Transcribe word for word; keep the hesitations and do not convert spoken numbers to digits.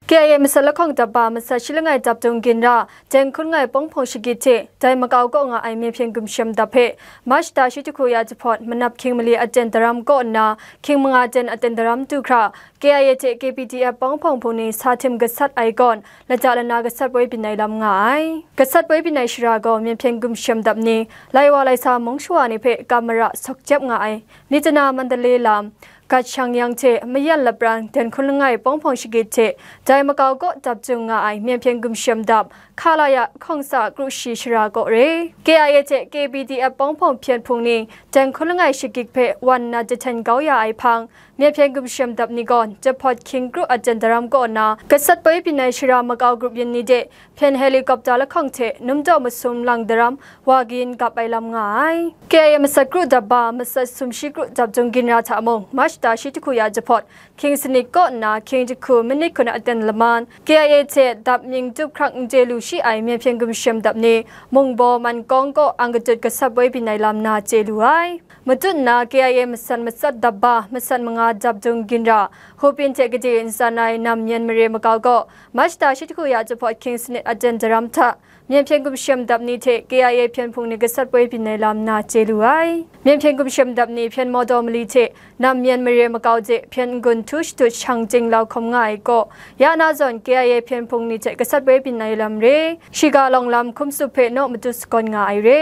K I A masat lahkawng dap ba masat shi langai dap dung ginra, Jen hkun langai pawng hpawng shagit hte dai makau kaw nga ai Myen Hpyen Gumshem dap hpe March ta shi jahku ya jahpawt manap hkying mali aten daram kaw nna hkying manga jen aten daram du hkra, K I A hte K P D F pawng hpawng hpung ni sa htim gasat ai kawn, lata lana gasat poi byin ai lam nga ai. Gasat poi byin ai shara gaw Myen Hpyen Gumshem dap ni, lai wa lai sa mung shawa ni hpe kam mara sawk jep nga ai, Myitkyina Mandalay lam, Gatshang yang hte Mayan Lapran Jen hkun langai pawng hpawng shagit hte dai makau kaw dap dung nga ai Myen Hpyen Gumshem dap, Khalaya hkawng sa kru shi shara kaw re. K I A hte K P D F pawng hpawng hpyen hpung ni Jen hkun langai shagit hpe wan nna jahten kau ya ai hpang, Myen Hpyen Gumshem dap ni gawn jahpawt hkying kru aten daram kaw nna, gasat poi byin ai shara makau grup yin ni de hpyen helicopter lahkawng hte numdaw masum lang daram wa kayin gap ai lam nga ai. K I A masat kru dap ba, masat sumshi kru dap dung ginra hta mung, March ta shi jahku ya jahpawt, hkying sanit kaw nna hkying jahku minit hkun aten laman, K I A hte dap mying tup hkrak n chye lu shi ai Myen Hpyen Gumshem dap ni, Mungbaw Mankawng kaw ang katut gasat poi byin ai lam na chye lu ai. Matut nna K I A masat masat dap ba, masat manga dap dung ginra, Hupin hte Kade ntsan ai Nam Myen mare makau kaw, March ta shi jahku ya jahpawt hkying sanit aten daram hta, Myen Hpyen Gumshem dap ni hte K I A hpyen hpung ni gasat poi byin ai lam na chye lu ai. Myen Hpyen Gumshem dap ni hpyen Mawdaw mali hte Nam Myen mare makau de hpyen n-gun htu shatut shang chyinglau hkawm nga ai kaw, ya na zawn K I A hpyen hpung ni hte gasat poi byin ai lam re, shiga lawng lam hkum tsup hpe naw matut sagawn nga ai re.